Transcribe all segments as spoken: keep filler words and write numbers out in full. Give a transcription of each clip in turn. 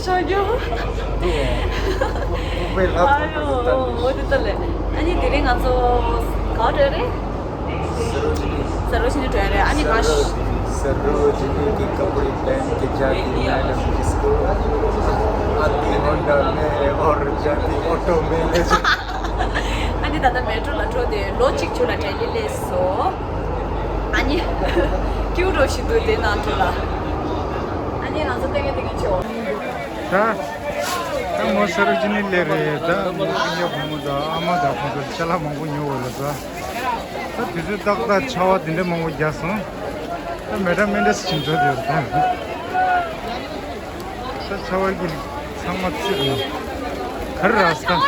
ཨ་ཡོ། འོ་དེ་ལྟ་ལས། ཨ་ནི་དེ་རིང་ང་ཚོ་ག་བར་འགྲོ་རེད། ས་རོ་ཇི་ནི། ས་རོ་ཇི་ནི་འགྲོ་ཡ་རེད། ཨ་ནི་ང་ས་རོ་ཇི་ནི། सरोजिनी के कपड़े पहन के जाती मैडम जिसको आती होंडा में और जाती ऑटो में ले जा। ཨ་ནི་ད་ལྟ་མེ་ཊྲོ་ལ་འགྲོ་དེ་ལོ་གཅིག་མཇུག་ལ་ཌེ་ལི་སླེབས་སོང་། ཨ་ནི་ཀིའུ་འགྲོ་བཞིན་འདུག་དེ་ནང་དུ་ལ། ཨ་ནི་ང་ཚོ་ལྟ་གིན་ལྟ་གིན་བྱོས། ད་ད་མོ་ས་རོ་ཇི་ནི་སླེབས་རེད། ད་མོ་སྤུན་ཀྱག་བུ་མོ་དང་ཨ་མ་དང་ཁོང་ཚོ་ཅ་ལག་མང་པོ་ཉོ་འོ་ལ། ད་ད་དུས་ཚོད་ཏག་ཏག་ཆར་པ་དེ་འདྲ་མང་པོ་རྒྱག་སོང་། ད་མེ་ཊ་མེ་ཊ་ཞིག་འགྲོ་དེ་རེད། ད་ད་ཆར་པ་གིས་ཚང་མ་བཙིར་ནས་ག་རེ་རག་སོང་།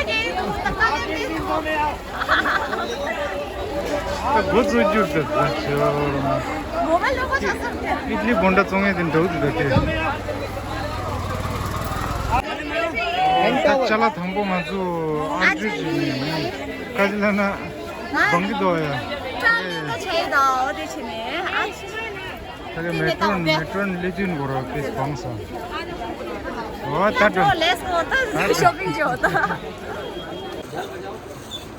ད་འགོ་བཙུགས་རྒྱུར་ད་ད་ཆེ་བ་རོ་མ། ཨིད་ལི་བོན་ཌ་བཙོང་ཡས་དེ་འདྲ་བོ་དེ་ད་ཁེ། ད་ཅ་ལག་དང་པོ་ང་ཚོ་ཨར་ཇུ་ཅིག་ཡིན། ཀ་ཅི་ལབ་ན་སྦང་གི་འདུག་ཡ། ཀྲང་ནི་ད་ཆེ་ད་འོ་དེ་ཆེ་ནས་ཨ་ཆེ། ད་ག་མེ་ཊྲོན་མེ་ཊྲོན་ལི་ཏིན་གོ་ར་པིས་བང་སོང་། འོ་ད་ད་ལེས་གོ་ད་ཤོ་པིང་ཅོ་ད།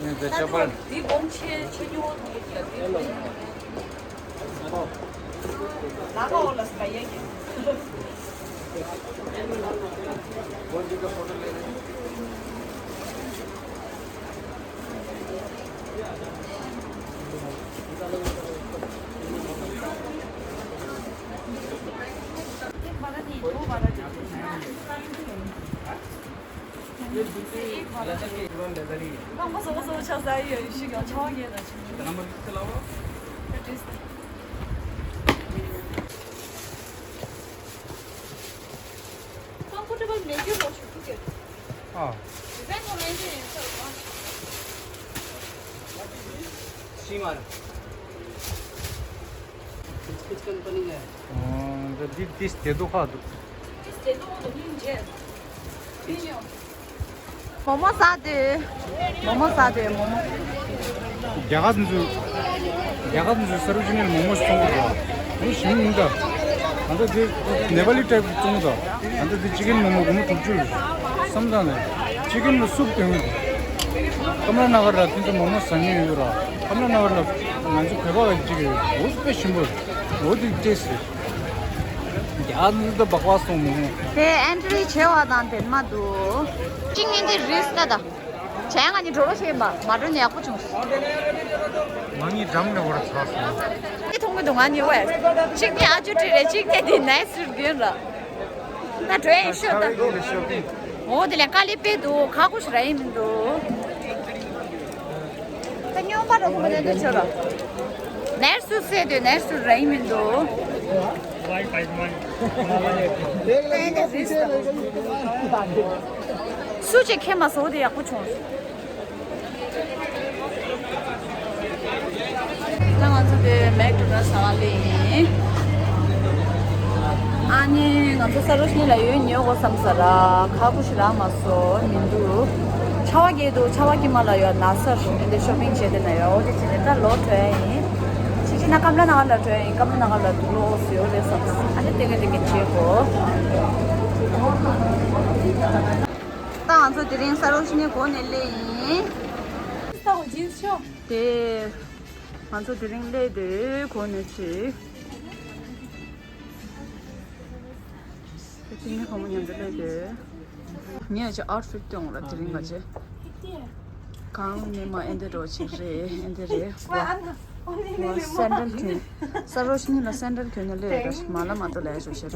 ཡིན་ད་ཅོ་པར། འདི་སྦོམ་ཆེ་ཆེ་ཉོ་འདི་ཡ་འདི། ལ་ཁ་འོ་ལ་སི་པ་ཡ་གི། कंफर्टेबल महंगे हो चुकी है। हाँ। डिजाइन और रेंज है, सर। सीमार। कुछ कुछ कंपनी है। 어, 그 디- 디- 디- ཁ་འདུག་ཁ་འདུག་མོ་མོ་ཟ་དེ། མོ་མོ་ཟ་དེ་མོ་མོ། རྒྱ་གར་འཛུལ། རྒྱ་གར་འཛུལ་ས་རུ་ཅི་ནས་མོ་མོ་བཙོང་གི་འདུག་ཨ་ནི་ཞིམ་མི་འདུག་ཨ་ད་དེ་ནེ་པ་ལི་ཊའིབ་བཙོང་གི་འདུག་ཨ་ད་དེ་ཅི་ཀན་མོ་མོ་སྒོར་མོ་དྲུག་ཅུ་རེད། བསམ་བཏང་ནས་ཅི་ཀན་ལ་སུབ་སྟོན་གི་འདུག་ཀམ་ལ་ན་གར་ལ་དེ་ཚོ་མོ་མོ་ཟ་མྱོང་ཡོད་ར། ཀམ་ལ་ན་གར་ལ་ང་ཚོ་བོད་པ་ག་ཅིག་ཡོད། འོ་དཔེ་ཞིམ་པོ་རེད། འོ་དེ་ཏེས་རེད། རྒྱ་ནི་ད་སྦག་སྦག་སོང་མོ་མོ། དེ་ཨན་ཊི་རི་བྱེད་པ་དང་དེ་མ་འདུག་ཅི་ངན་དེ་རིས་ད་ད། བྱས་ང་གཉིས་འགྲོ་རོགས་བྱེད་པ་མ་འགྲོ་ན་ཡག་པོ་བྱུང་སོང་། ང་གཉིས་འགྲམ་ནས་འོར་ཚར་སོང་། དེ་མཐོང་གི་འདུག་ང་གཉིས་ཝེ། གཅིག་ནས་ཨ་ཅོ་ཁྲིད་རེད། གཅིག་ནས་དེ་ནའི་སི་རུ་རྒྱུན་ར། ད་འགྲོ་ཡིན་ཤོད་ད། ཤོ་པིང་ལ་ཤོ་པིང་། འོ་དེ་ལས་དཀའ་ལས་དཔེ་འདུག་ཁ་ཁུ་ཞིག་ར་ཡིན་མི་འདུག་ད་སྨྱོན་པ་འགྲོ་གི་མི་འདུག་ཆོ་ར། ནར་སུ་སེ་དུས་ནར་སུ་ར་ཡིན་མི་འདུག་སུ་ཅིག་ཁྱེད་མ་བཟོ་དེ་ཡག་པོ་བྱུང་། ད་ང་ཚོ་དེ་མེག་ཌོ་ནལ་ཟ་ག་སླེབས་ཡིན། ཨ་ནི་ང་ཚོ་ས་རོ་ཤི་ནི་ལ་ཡོད་ཉོ་དགོས་བསམ་ས་ར་ཁ་ཁུ་ཞིག་རག་མ་སོང་མི་འདུག་ཆར་པ་རྒྱག་འདུག་ཆར་པ་དཀྱིལ་མ་ལ་ཡོད་ན་སར་འདི་འདྲ་ཤོ་པིང་བྱས་ཏེ་ན་ཡོད། འོ་དེ་བྱས་ནས་ད་ལོག་འགྲོ་ཡ་ཡིན། ཕྱི་ཕྱི་ན་ཀམ་ལ་ནག་ལ་འགྲོ་ཡ་ཡིན། ཀམ་ལ་ནག་ལ་འདུག་ལོག་ཟེར་ཡོད་རེད་བསམ། ཨ་ནི་ཏེ་གེ་ཏེ་གེ་བྱེད་དགོས། ད་ང་ཚོ་དེ་རིང་ས་རོ་ཤི་ནི་གོ་ནས་སླེབས་ཡིན། དེ་ང་ཚོ་དེ་རིང་སླེབས་དེ་གོ་ནས་ཆེ། དེ་ནི་ཁོ་མོ་མཉམ་དུ་སླེབས་དེ། ངས་ཅི་ཨའུཊ་ཕིཊ་སྟོན་ར་དེ་རིང་ག་ཅེ། གང་ནས་མ་ཨེ་འདི་རོ་ཅིག་རེད། ཨེ་འདི་རེད། ཝ་ཝ་སེན་ཌལ་གྱོན། ས་རོ་ཤི་ནི་ལ་སེན་ཌལ་གྱོན་ནས་སླེབས་ར་མ་ལ་མ་ཏོ་ལ་ཡ་ཞོ་ཤེ་ར།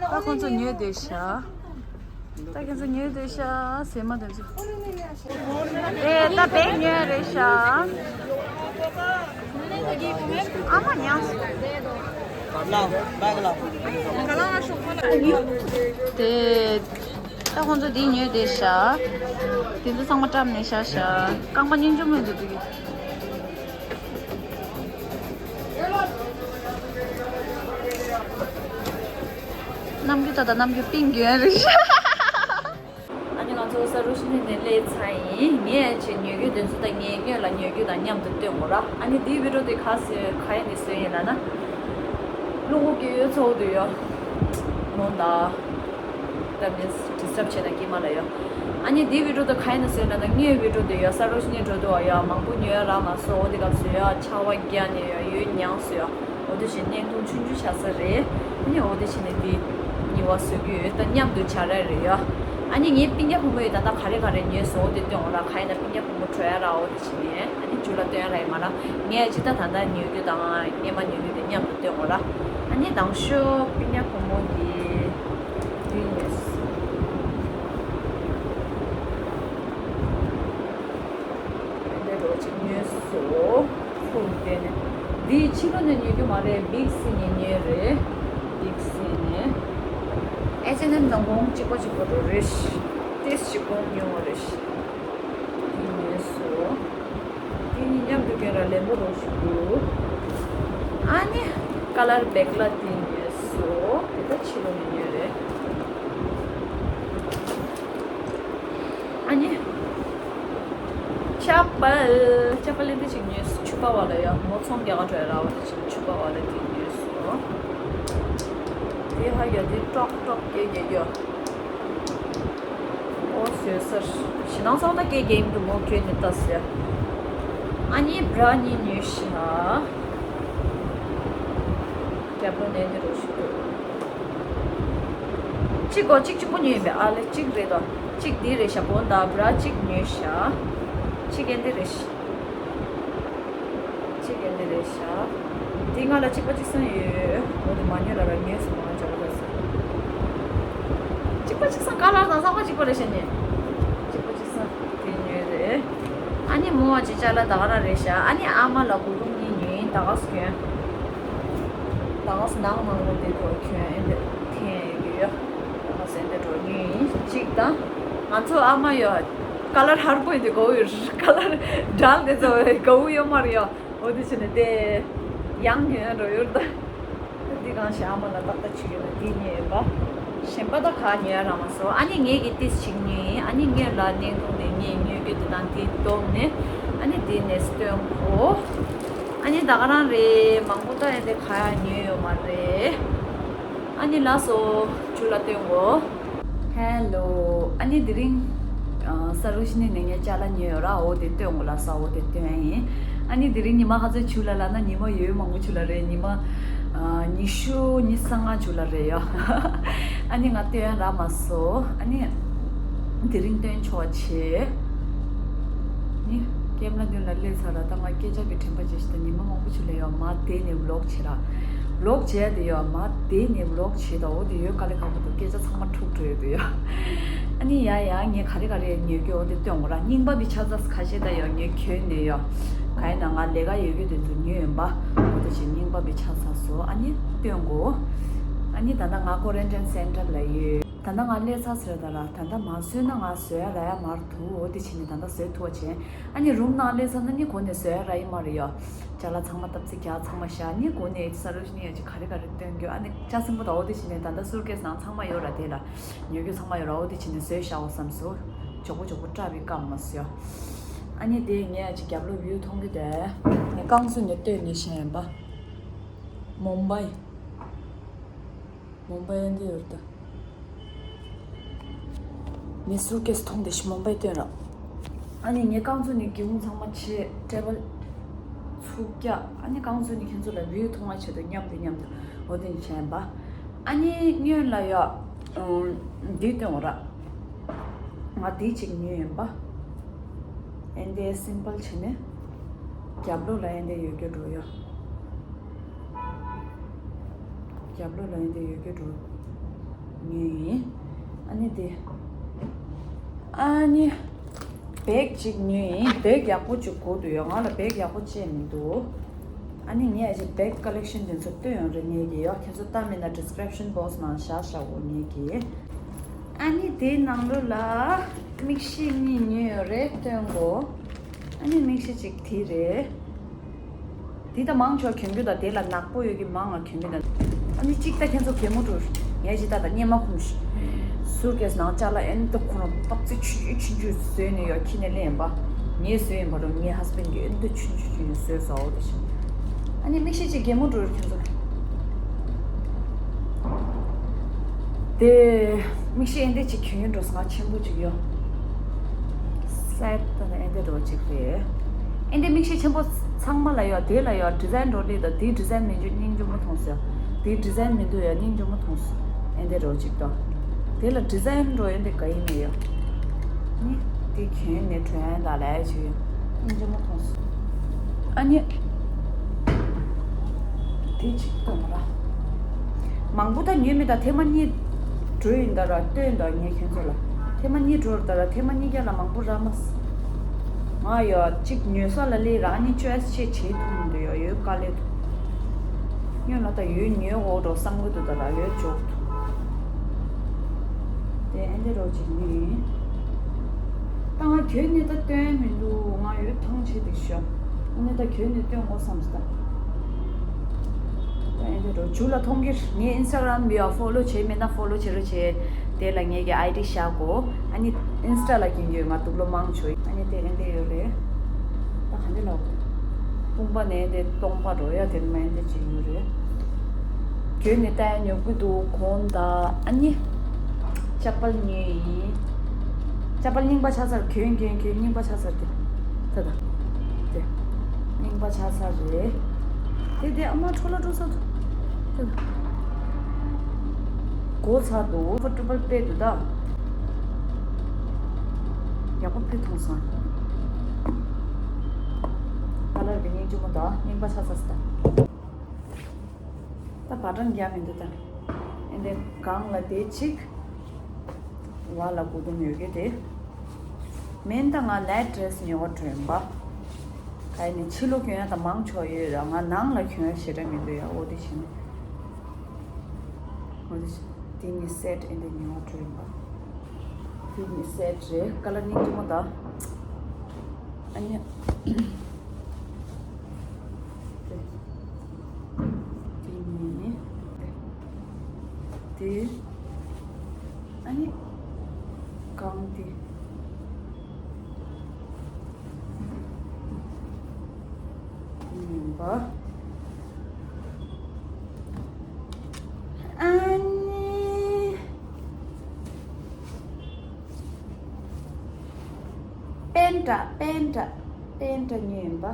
ད་ཁོང་ཚོ་ཉོས་བསྡད་ཤག་ད་ཁྱེད་ཚོ་ཉོས་བསྡད་ཤག་ཟེར་མ་དེ་ཚོ། ཨེ་ད་བེག་ཉོས་རེད་ཤག་ཨ་མ་ཉག་དེ་ད་ཁོང་ཚོ་འདི་ཉོས་བསྡད་ཤག་དེ་ཚོ་ཚང་མ་བཀྲམ་ནས་བཞག་ཤག་རྐང་པ་གཉིས་འཇོམས་ལ་འདུག་འདུག་ནམ་རྒྱུན་ད་ལྟ་ནམ་རྒྱུན་པིང་གྱོན་རེད་ཤག་ཨ་ནི་ང་ཚོ་ས་རུ་ཤི་ནི་ནས་སླེབས་ཚར་ཡིན། ངས་ཅིག་ཉོ་རྒྱུ་དེ་ཚོ་དང་ངའི་སྔོན་ལ་ཉོ་རྒྱུ་དང་མཉམ་དུ་སྟོན་དགོས་ར། ཨ་ནི་འདིའི་བི་ཌིའོ་དེ་ག་ཟེར་ག་ཡ་ནས་བཟོས་ཡིན་ལབ་ན། རླུང་བུ་གི་ཡོད་ཚོགས་འདུག་ཡོད། མོ་ད་ད་མིན་ཌི་སི་ཊབ་བྱས་ན་སྐྱེས་མ་ལ་ཡོད། ཨ་ནི་འདི་བི་ཌིའོ་དེ་ག་ཡིན་ན་ཟེར་ན་ད་ངའི་བི་ཌིའོ་དེ་ཡོད་ས་རོ་ཤི་ནི་འགྲོ་འདུག་ཡ། མང་པོ་ཉོས་རག་མ་སོང་། འོ་དེ་སྐབས་སུ་ཡ་ཆར་པ་བརྒྱབ་ནས་ཡ་ཡོད་མྱངས་སོང་ཡ། འོ་དེ་བཞིན་བརྙན་ཐུང་ཆུང་ཆུང་ཆགས་ས་རེད། ཨ་ནི་འོ་དེ་བཞིན་ནས་འདི་གཉིས་པ་བཟོ་རྒྱུ་ཡོད། ད་མཉམ་དུ་བྱ་ར་རེད་ཡ། ཨ་ནི་ངའི་སྤུན་ཀྱག་བུ་མོ་ཡིས་ད་ལྟ་ག་རེ་ག་རེ་ཉོས་སོང་འོ་དེ་སྟོན་འོ་ར། ག་ཡིན་ན་སྤུན་ཀྱག་བུ་མོ་བྲོས་ཡ་ར་འོ་དེ་བཞིན་ནས་ཨ་ནི་མཇུག་ལ་སྟོན་ཡ་ར་ཡིན་མ་ར། ངས་ཅི་ད་ད་ལྟ་ཉོ་རྒྱུ་དང་སྔས་མ་ཉོ་རྒྱུ་དེ་མཉམ་དུ་སྟོན་འོ་ར། ཨ་ནི་དང་ཤོས་སྤུན་ཀྱག་བུ་མོ་གིས་འདི་ཉོས་སོང་། འདི་འདྲ་ཅིག་ཉོས་སོང་། ཁུག་དེ་ནས་འདི་ཕྱི་ལོགས་ནས་ཉོ་རྒྱུ་མ་རེད། བིག་སི་ནས་ཉོས་རེད། བིག་སི་ནས་ཨེཆ་ཨེན་ཨེམ་ནང་གོང་གཅིག་པ་གཅིག་པ་འགྲོ་རེད། ཏིས་གཅིག་གོང་ཉོ་བ་རེད། འདི་ཉོས་སོང་། འདི་གཉིས་མཉམ་དུ་གྱོན་ར་ལེན་པོ་རོ་ཞིག་འདུག་ཨ་ནི་ཀ་ལར་བེག་ལ་འདི་ཉོས་སོང་། དེ་ད་ཕྱི་ལོགས་ནས་ཉོས་རེད། ཨ་ནི་ཅ་པལ། ཅ་པལ་ལེན་དེ་ཅིག་ཉོས་སོང་། ཕྱུ་པ་བ་ལ་ཡ་མོ་ཚོང་རྒྱག་ག་འགྲོ་ཡ་ར་བ་དེ་ཅིག་ཕྱུ་པ་བ་ལ་འདི་ཉོས་སོང་། དེ་ཧ་ཡ་དེ་ཀྲོག་ཀྲོག་སྐད་རྒྱག་གི་ཡོད། ཨོ་བཟོས་ཚར། ཞེ་སྡང་ཚང་མ་སྐད་རྒྱག་གི་འདུག་མོ་ཁྱོད་ནི་ལྟ་ཟེར། ཨ་ནི་བྷ་ར་གཉིས་ཉོས་ཤག་རྒྱབ་ལོགས་ནས་འདི་རུ་ཞིག་འདུག་གཅིག་གོ་གཅིག་གཅིག་པོ་ཉོས་ཡིན་པས། ཨ་ལེ་གཅིག་རེད་དོ། གཅིག་འདི་རེད་ཤག་གོང་དང་བྷ་ར་གཅིག་ཉོས་ཤག་གཅིག་ཨེ་འདི་རེད་ཤག་གཅིག་ཨེ་འདི་རེད་ཤག་འདི་ང་ལ་གཅིག་པ་གཅིག་སང་ཡོད། འོ་དེ་མ་ཉོས་ལ་ར་ཉོས་སོང་། མ་ཅག་ལ་སོང་། གཅིག་པ་གཅིག་སང་ཀ་ལར་དང་ཚང་མ་གཅིག་པ་རེད་ཤག་ནི། གཅིག་པ་གཅིག་སང་དེ་ཉོས་རེད། ཨ་ནི་མོ་བ་ཅི་ཅག་ལ་ད་ག་རང་རེད་ཤག་ཨ་ནི་ཨ་མ་ལ་གུ་རུ་གཉིས་ཉོས་ཡིན། ད་ག་སུ་གྱོན། ད་ག་སུ་ནང་མང་པོ་དེ་ཐོག་གྱོན་ཨེ་འདི་འཐེན་ཡོད་ཡོད། ད་ག་སུ་ཨེ་འདི་འགྲོ་ཉོས་ཡིན་གཅིག་དང་། ང་ཚོ་ཨ་མ་ཡོད། ཀ་ལར་ཧར་པོ་ཡིན་དེ་གོ་ཡོད། ཀ་ལར་འདྲ་དེ་ཚོ་གོ་ཡོད་མ་རེད་ཡོད། འོ་དེ་བྱས་ནས་དེ་ཡང་ཉོས་འགྲོ་ཡོད་ད། འདི་གང་ཞིག་ཨ་མ་ལ་ཏག་ཏག་བྱེད་ཡོད་ན་འདི་ཉོས་ཡོད་པ། གཞན་པ་ད་ག་ཉོས་ཡ་རག་མ་སོང་། ཨ་ནི་ངེད་ཀྱི་ཏིས་ཞིག་ཉོས་ཡིན། ཨ་ནི་ངེད་ལ་གནས་ཐུང་ནས་ངས་ཉོས་རྒྱུ་དེ་དང་དེ་བསྡོམས་ནས་ཨ་ནི་དེ་ནས་སྟོན་གོ། ཨ་ནི་ད་ག་རང་རེད། མང་པོ་ད་ཡ་དེ་ག་ཡ་ཉོས་ཡོད་མ་རེད། ཨ་ནི་ལགས་སོ། ཇུ་ལ་སྟོན་གོ། ཧེ་ལོ། ཨ་ནི་དེ་རིང་ཨ་ས་རུ་ཤི་ནི་ནས་ངས་ཅ་ལག་ཉོས་ཡོད་ར། འོ་དེ་སྟོན་གོ་ལ་ས། འོ་དེ་སྟོན་ཡིན། ཨ་ནི་དེ་རིང་ཉི་མ་ག་ཚོད་ཇུ་ལ་ལ་ན་ཉི་མ་ཡོད་མང་པོ་ཇུ་ལ་རེད། ཉི་མ་ཨ་ཉི་ཤུ་ཉི་ཤུ་རྩ་ལྔ་ཇུ་ལ་རེད་ཡ། ཨ་ནི་ང་སྟོན་རག་མ་སོང་། ཨ་ནི་དེ་རིང་སྟོན་ཆོག་བྱས། ནི་ཀེམ་ར་མདུན་ལ་སླེབས་ཚར་ར། ད་ང་སྐད་ཆ་གི་དྲན་པ་བརྗེད་ཤི། ད་ཉི་མ་མང་པོ་ཇུ་ལ་ཡོད་མ་དེ་ནས་ཝི་ལོག་བྱེད་ར། ཝི་ལོག་བྱས་དེ་ཡོད་མ་དེ་ནས་ཝི་ལོག་བྱེད་ད། འོ་དེ་ཡོད་དཀའ་ལས་ཁག་པོ་འདུག་སྐད་ཆ་ཚང་མ་འཁྲུག་འགྲོ་ཡོད་དེ་ཡོད། ཨ་ནི་ཡ་ཡ་ངས་ག་རེ་ག་རེ་ཉོས་རྒྱུ་འོ་དེ་སྟོན་གོ་ར། རྙིང་པ་བི་ཆ་ཚ་ཁ་ཤས་ད་ཡོད་ངས་གྱོན་ནས་ཡོད། ག་ཡིན་ན་ང་ལས་ཀ་ཡོད་རྒྱུ་དེ་ཚོ་ཉོས་ཡོད་པ། འོ་དེ་བྱས་རྙིང་པ་བི་ཆ་ཚ་སོ། ཨ་ནི་སྟོན་གོ། ཨ་ནི་ད་ལྟ་ང་ཀོ་རན་ཊིན་སེན་ཊར་ལ་ཡོད། ད་ལྟ་ང་སླེབས་ཚར་ཟེར་ད་ར། ད་ལྟ་མ་བཟོས་ན་ང་བཟོ་ཡ་རག་ཡ་མར་འདུག་འོ་དེ་བྱས་ནས་ད་ལྟ་བཟོས་ཐུབ་པ་བྱས། ཨ་ནི་རུམ་ནང་སླེབས་ཚར་ན་ནི་གོ་ནས་བཟོ་ཡ་རག་ཡི་མ་རེད་ཡ། ཅ་ལག་ཚང་མ་སྟབས་ཚིག་རྒྱག་ཚང་མ་བཞག་ནི་གོ་ནས་ས་རུ་ཤི་ནི་ཡ་ཅིག་ག་རེ་ག་རེ་སྟོན་རྒྱུ། ཨ་ནི་ཅ་སེམས་པོ་ད་འོ་དེ་བྱས་ནས་ད་ལྟ་སུར་ཀེས་ནང་ཚང་མ་ཡོད་ར། དེ་ལ་ཉོ་རྒྱུ་ཚང་མ་ཡོད་ར། འོ་དེ་བྱས་ནས་བཟོས་བཞག་འོ་བསམ་སོ། མགྱོགས་པོ་མགྱོགས་པོ་སྐྲག་པའི་སྐབས་མ་སོ་ཡ། ཨ་ནི་དེ་ངས་ཡ་ཅིག་རྒྱབ་ལོགས་བིའུ་མཐོང་གི་དེ། ངས་རྐང་བཙུགས་ནས་ལྟོས་ནས་བཞག་ཡིན་པ། མུམ་བྷའི། མུམ་བྷའི་ཨེ་འདི་ཡོད་ད། ངས་སུར་ཀེས་མཐོང་དེ་ཤི་མུམ་བྷའི་སྟོན་ར། ཨ་ནི་ངས་རྐང་བཙུགས་ནས་སྒེའུ་ཁུང་ཚང་མ་ཕྱེ། ཊེ་བལ་ཚུགས་རྒྱག་ཨ་ནི་རྐང་བཙུགས་ནས་ཁྱེད་ཚོ་ལ་བིའུ་མཐོང་བ་ཆེད་དུ་མཉམ་དུ་མཉམ་དུ་འོ་དེ་ནས་བྱས་ཡིན་པ། ཨ་ནི་སྔོན་ལ་ཡ། ཨུམ། འདི་སྟོན་འོ་ར། ང་འདི་གཅིག་ཉོས་ཡིན་པ། ཨེ་འདི་སིམ་པལ་བྱས་ནས། རྒྱབ་ལོགས་ལ་ཨེ་འདི་ཡོད་རྒྱུ་འགྲོ་ཡ། རྒྱབ་ལོགས་ལ་ཨེ་འདི་ཡོད་རྒྱུ་འགྲོ། ཉོས་ཡིན། ཨ་ནི་དེ། ཨ་ནི། བེག་ཅིག་ཉོས་ཡིན། བེག་ཡག་པོ་ཅིག་དགོས་འདུག་ཡ། ང་ལ་བེག་ཡག་པོ་ཅིག་མི་འདུག་ཨ་ནི་ངས་ཨ་ཅེ་བེག་ཀ་ལེག་ཤན་དེ་ཚོ་སྟོན་ཡོང་རེ་ངས་ཀྱི་ཡ། ཁྱེད་ཚོ་ལྟ་མེད་ན་ཌི་སི་ཀི་རིབ་ཤན་བོག་སི་ནང་བཞག་བཞག་འོ་ངས་ཀྱི། ཨ་ནི་དེའི་ནང་ལོགས་ལ་མིག་ཤེལ་གཉིས་ཉོས་ཡོད་རེད་སྟོན་གོ། ཨ་ནི་མིག་ཤེལ་གཅིག་དེ་རེད། དེ་ད་མང་ཆོག་གྱོན་རྒྱུ་དང་དེ་ལ་ནག་པོ་ཡོད་ཀྱི་མང་ང་གྱོན་རྒྱུ་དང་། ཨ་ནི་གཅིག་ད་ཁྱེད་ཚོ་གད་མོ་འགྲོ། ངས་ཅི་ད་ད་སྙེ་མ་ཁུམ་ཤི། སུར་ཀེས་ནང་ཅ་ལག་ཨེ་འདི་ཁོ་རང་སྟབས་ཚིག་ཆུང་ཆུང་ཆུང་ཆུང་བཟོས་ནས་ཡོད་ཁྱི་ནས་ལེན་པ། ངས་བཟོས་ཡིན་པ་རུ་ངའི་ཧས་བེན་གྱིས་ཨེ་འདི་ཆུང་ཆུང་ཆུང་ཆུང་བཟོས་ས་འོ་དེ་བཞིན། ཨ་ནི་མིག་ཤེལ་གཅིག་གད་མོ་འགྲོ་ཁྱེད་ཚོ། དེ་མིག་ཤེལ་ཨེ་འདྲ་ཅིག་གྱོན་ཡོད་འགྲོ། ང་ཆེན་པོ་ཅིག་ཡོད། སེད་ད་ནི་ཨེ་འདྲ་འགྲོ་ཅིག་རེད། ཨེ་འདྲ་མིག་ཤེལ་ཆེན་པོ་ཚང་མ་ལ་ཡོད། དེ་ལ་ཡོད། ཌི་ཛའིན་འགྲོ་ལི་དང་དེའི་ཌི་ཛའིན་མི་འདུག་སྙིང་རྗེ་མོ་མཐོང་སོང་། དེའི་ཌི་ཛའིན་མི་འདུག་ཡ། སྙིང་རྗེ་མོ་མཐོང་སོང་། ཨེ་འདྲ་འགྲོ་ཅིག་དང་། དེ་ལ་ཌི་ཛའིན་འགྲོ་ཨེ་འདྲ་ག་ཡིན་མེད་ཡ། ནི་དེ་གྱོན་ནས་གྲོན་ད་ལས་བྱོས། སྙིང་རྗེ་མོ་མཐོང་སོང་། ཨ་ནི། དེ་གཅིག་གཏོང་ར། མང་པོ་ད་ཉོས་མེད། ད་ཐེངས་མ་གཉིས་འགྲོ་ཡིན་ད་ར། སྟོན་ད་ངས་ཁྱོད་ཚོ་ལ། ཐེངས་མ་གཉིས་འགྲོ་ར་ད་ར། ཐེངས་མ་གཉིས་ཀ་ལ་མང་པོ་རག་མ་སོང་། ང་ཡ་གཅིག་ཉོས་ས་ལ་སླེབས་ར། ཨ་ནི་ཅོའི་སི་ཆེ་བྱེད་ཐུབ་མི་འདུག་ཡ། ཡོད་དཀའ་ལས་འདུག་སྔོན་ལ་ད་ཡོད་ཉོས་འོག་འགྲོ་བསམ་གི་འདུག་ད་ར་ཡོད་འཇོག་འདུག་དེ་ཨེ་འདྲ་རོ་གཅིག་ནི། ད་ང་གྱོན་ནས་ད་སྟོན་མི་འདུག་ང་ཡོད་ཐང་ཆད་འདུག་ཤོག་ཨ་ནི་ད་གྱོན་ནས་སྟོན་དགོས་བསམ་སོང་ད། ད་ཨེ་འདྲ་རོ་མཇུག་ལ་མཐོང་གི། ངའི་ཨིན་སི་ཊ་གྷ་རམ་ཡ་ཕོ་ལོ་བྱས་མེད་ན་ཕོ་ལོ་བྱེད་རོགས་བྱེད། དེ་ལ་ངེད་ཀྱི་ཨའི་ཌི་བཞག་གོ་ཨ་ནི་ཨིན་སི་ཊ་ལ་གྱོན་གྱི་ཡོད། ང་དུག་ལོག་མང་ཆོག་ཨ་ནི་དེ་ཨེ་འདྲ་ཡོད་རེད། ད་ག་འདྲ་ལབ་དགོས། དཔུང་པ་ནས་དེ་སྟོང་པ་འགྲོ་ཡ་དེ་མ་ཨེ་འདྲ་ཅིག་ཡོད་རེད། གྱོན་ནས་ལྟ་ཡ་ཉོབ་ཀྱི་འདུག་གོང་ད་ཨ་ནི། ཅ་པལ་ཉོས་ཡིན། ཅ་པལ་རྙིང་པ་ཆགས་ཚར། གྱོན་གྱོན་གྱོན་རྙིང་པ་ཆགས་ཚར་དེ། ད་ད། དེ། རྙིང་པ་ཆགས་ཚར་རེད། དེ་དེ་ཨ་མ་འཕྲོ་བརླག་འགྲོ་ཚར་འདུག་ད་ད། གོ་ཚར་འདུག་ཕོ་ཊི་པལ་དཔེ་འདུག་ད། ཡག་པོ་ཕེ་མཐོང་སོང་། ཁ་ལར་གྱི་སྙིང་རྗེ་མོ་ད། རྙིང་པ་ཆགས་ཚར་སོང་ད། ད་བ་གྲང་རྒྱག་མི་འདུག་ད། ཨེ་འདྲ་གང་ལ་དེ་གཅིག་བ་ལ་དགུ་དུམ་ཡོད་གི་དེ། མེན་ད་ང་ནའིཊ་ཌི་རེ་སི་ཉོ་བ་འགྲོ་ཡིན་པ། ག་ཡིན་ནི་ཕྱི་ལོགས་གྱོན་ཡ་ད་མང་ཆོག་ཡོད་ར། ང་ནང་ལ་གྱོན་ཡ་ཞེ་དྲག་མི་འདུག་ཡ། འོ་དེ་བྱས་ནས། འོ་དེ་བྱས་དེ་གཉིས་སེཊ་ཨེ་འདྲ་ཉོ་བ་འགྲོ་ཡིན་པ། དེ་གཉིས་སེཊ་རེད། ཁ་ལར་སྙིང་རྗེ་མོ་ད། ཨ་ནི། དེ་ནི། དེ། ཨ་ནི། གང་དེ། ཡིན་པ། ཨ་ནི། པེན་ཊ། པེན་ཊ། པེན་ཊ་ཉོས་ཡིན་པ།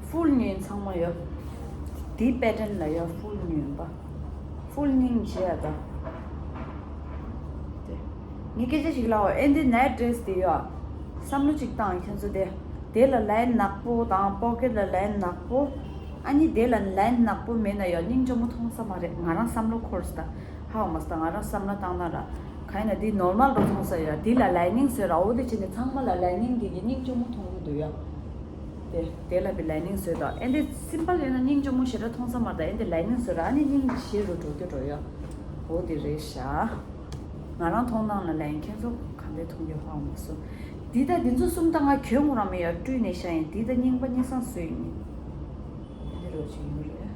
ཕུལ་ཉོས་ཚང་མ་ཡོད། དེའི་པེ་ཊན་ལ་ཡོད། ཕུལ་ཉོས་ཡིན་པ། ཕུལ་སྙིང་རྗེ་ཡ་ད། དེ། ངས་སྐད་ཆ་ཞིག་ལབ་འོ། ཨེ་འདི་ནའིཊ་ཌི་རེ་སི་དེ་ཡོད། བསམ་བློ་ཅིག་བཏང་ཁྱེད་ཚོ་དེ། དེ་ལ་ལའིན་ནག་པོ་དང་པོ་ཀེཊ་ལ་ལའིན་ནག་པོ། ཨ་ནི་དེ་ལ་ལའིན་ནག་པོ་མེད་ན་ཡང་སྙིང་རྗེ་མོ་མཐོང་ས་མ་རེད། ང་རང་བསམ་བློ་འཁོར་སོང་ད། ཧ་གོ་མ་སོང་ད། ང་རང་བསམ་བློ་བཏང་ན་ར། གང་ཡིན་ན་འདི་ནོར་མལ་རུ་མཐོང་ས་ཡོད། འདི་ལ་ལའི་ནིང་བཟོས་ར། འོ་དེ་བྱས་ནས་ཚང་མ་ལ་ལའི་ནིང་འདི་གི་སྙིང་རྗེ་མོ་མཐོང་གི་འདུག་ཡ། དེ་དེ་ལ་བི་ལའི་ནིང་བཟོས་དང་། ཨེ་འདི་སིམ་པལ་ཡོད་ན་སྙིང་རྗེ་མོ་ཞེ་དྲག་མཐོང་ས་མ་རེད། ཨེ་འདི་ལའི་ནིང་བཟོས་ར། ཨ་ནི་སྙིང་ཞེ་རུ་འགྲོ་རྒྱུ་འགྲོ་ཡ། འོ་དེ་རེད་ཤག་ང་རང་མཐོང་སྣང་ལ་ལན་ཁྱེད་ཚོ་ག་འདྲས་མཐོང་རྒྱུ་ཧ་གོ་མ་སོང་། འདི་ད་འདི་ཚོ་གསུམ་ད་ང་གྱོན་དགོས་རང་མེད་ཡ། བཀྲུས་ནས་བཞག་ཡིན། འདི་ད་རྙིང་པ་སྙིང་སང་བཟོས་ཡིན། འདི་རོ་ཅིག་ཡོད་རེད།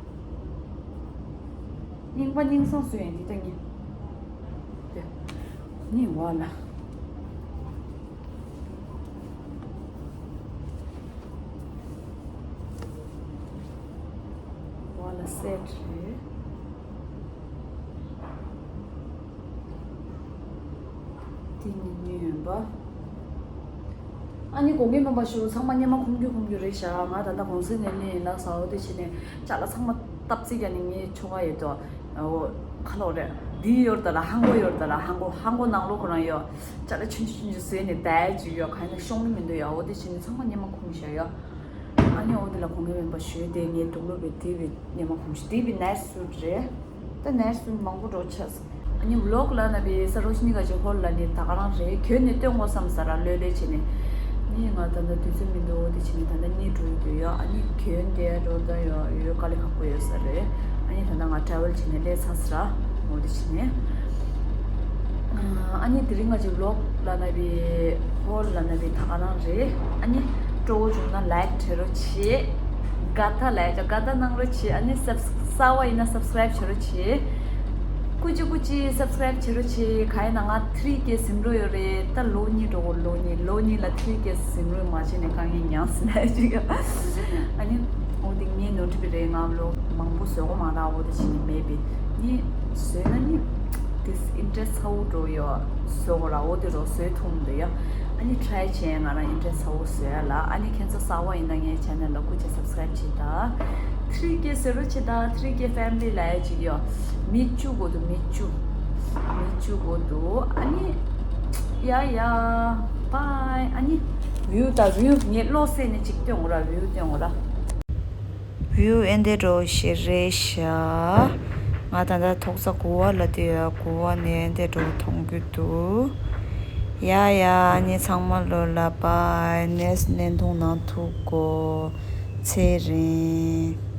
རྙིང་པ་སྙིང་སང་བཟོས་ཡིན། འདི་ད་ཉིན། འདི། ཉིན་བ་ལ། བ་ལ་སེཊ་རེད། དེ་ནི་ཉོས་ཡོད་པ། ཨ་ནི་དགོངས་འགལ་མིན་པ་ཞུ། ཚང་མ་སྙེ་མ་ཁུམ་རྒྱུ་ཁུམ་རྒྱུ་རེད་ཤག་ང་ད་ལྟ་གུང་སེང་ནས་སླེབས་ཡིན་ལ་ཟ་འོ་དེ་བྱས་ནས་ཅ་ལག་ཚང་མ་སྟབས་རྩིས་རྒྱག་ནས་ངའི་ཆོ་ག་ཡོད་དོ། འོ། ཁ་ལོག་རེད། འདི་ཡོད་ད་ལ་ཧང་གོ་ཡོད་ད་ལ་ཧང་གོ་ཧང་གོ་ནང་ལོགས་ཁོ་རང་ཡོད། ཅ་ལག་ཆུང་ཆུང་ཆུང་ཆུང་བཟོས་ནས་བསྡད་ཅིག་ཡོད། གང་ཡིན་ན་ཤོང་གི་མི་འདུག་ཡ། འོ་དེ་བྱས་ནས་ཚང་མ་སྙེ་མ་ཁུམ་ཤག་ཡ། ཨ་ནི་འོ་དེ་ལ་དགོངས་འགལ་མིན་པ་ཞུས་ཏེ་ངའི་དུག་ལོག་པའི་དེ་བི་སྙེ་མ་ཁུམ་ཤག་དེ་བི་ནའིཊ་སུཊ་རེད། ད་ནར་སི་མང་པོ་འགྲོ་ཆགས། ཨ་ནི་ཝི་ལོག་ལ་ན་བི་ས་རོ་ཤི་ནི་ག་ཅི་ཧོལ་ལ་ནི་ད་ག་རང་རེད། གྱོན་ནས་སྟོན་དགོས་བསམ་ས་ར་ལོས་ལོས་བྱས་ནས། ནི་ང་ད་ལྟ་དུས་ཚོད་མི་འདུག་འོ་དེ་བྱས་ནས་ད་ལྟ་གཉིད་འགྲོ་ཡི་འདུག་ཡ། ཨ་ནི་གྱོན་དེ་འགྲོ་ད་ཡོད་ཡོད་དཀའ་ལས་ཁག་པོ་ཡོད་ས་རེད། ཨ་ནི་ད་ལྟ་ང་ཊ་རེ་ཝལ་བྱས་ནས་སླེབས་ཚར་ས་ར། འོ་དེ་བྱས་ནས། ཨ་ནི་དེ་རིང་ང་ཅིག་ཝི་ལོག་ལ་ན་བི་ཧོལ་ལ་ན་བི་ད་ག་རང་རེད། ཨ་ནི་སྤྲོ་བོ་བྱུང་ན་ལའིཀ་བྱེད་རོགས་བྱེད། དགའ་ཐག་ལ་ཡ་དགའ་ཐག་གནང་རོགས་བྱེད། ཨ་ནི་སབ་གསར་པ་ཡིན་ན་སབ་སི་ཀ་རའིབ་བྱེད་རོགས་བྱེད། ཀུ་ཅི་ཀུ་ཅི་སབ་སི་ཀ་རའིབ་བྱེད་རོགས་བྱེད། ག་ཡིན་ན་ང་ཐི་རི་ཀེ་ཟིན་འགྲོ་ཡོད་རེད། ད་ལོ་གཉིས་འགྲོ་གོ་ལོ་གཉིས་ལོ་གཉིས་ལ་ཐི་རི་ཀེ་ཟིན་རོགས་མ་བྱས་ནས་དཀའ་ངལ་མྱངས་ཟིན་ན་ཅིག་ཨ་ནི་ འོ་དེ་ངའི་ནོར་འཁྲུལ་རེད། ང་ལོ་མང་པོ་བཟོ་གོ་མ་ར། འོ་དེ་ཅི་ནི་མེད་པས་ནི་བཟོས་ན་ནི་དེ་ཨིན་ཊི་རེ་སི་ཊི་ཚ་བོ་འགྲོ་ཡོད། བཟོ་གོ་ར། འོ་དེ་རོ་བཟོས་ཐུང་འདི་ཡ། ཨ་ནི་ཊི་རའི་བྱས། ང་རང་ཨིན་ཊི་རེ་སི་ཊི་ཚ་བོ་བཟོ་ཡ་ལ། ཨ་ནི་ཁྱེད་ཚོ་གསར་པ་ཡིན་ན་ངའི་ཆེ་ནལ་ལ་སྐུ་མཁྱེན་སབ་སི་ཀ་རའིབ་བྱེད་ད། ཐི་རི་ཀེ་ཟེར་རོ་བྱེད་ད། ཐི་རི་ཀེ་ཕེ་མི་ལི་ལ་ཡ་ཅིག་ཡོད། མི་བཅུ་དགོས་འདུག་མི་བཅུ། མི་བཅུ་དགོས་འདུག་ཨ་ནི། ཡ་ཡ། བའི། ཨ་ནི། བིའུ་ད་བིའུ། ངས་བློ་གསལ་ནས་ཅིག་སྟོན་འོ་ར། བིའུ་སྟོན་འོ་ར། བིའུ་ཨེ་འདྲ་རོ་ཞེ་རེད་ཤག་ང་ད་ལྟ་ཐོག་ས་གུ་ཝ་ལ་བསྡད་ཡོད། གུ་ཝ་ནས་ཨེ་འདྲ་རོ་མཐོང་རྒྱུ་འདུག་ཡ་ཡ། ཨ་ནི་ཚང་མ་ལོ་ལ་བའི། ནེག་སི་ཊི་བརྙན་ཐུང་ནང་ཐུག་གོ། ཚེ་རིང་།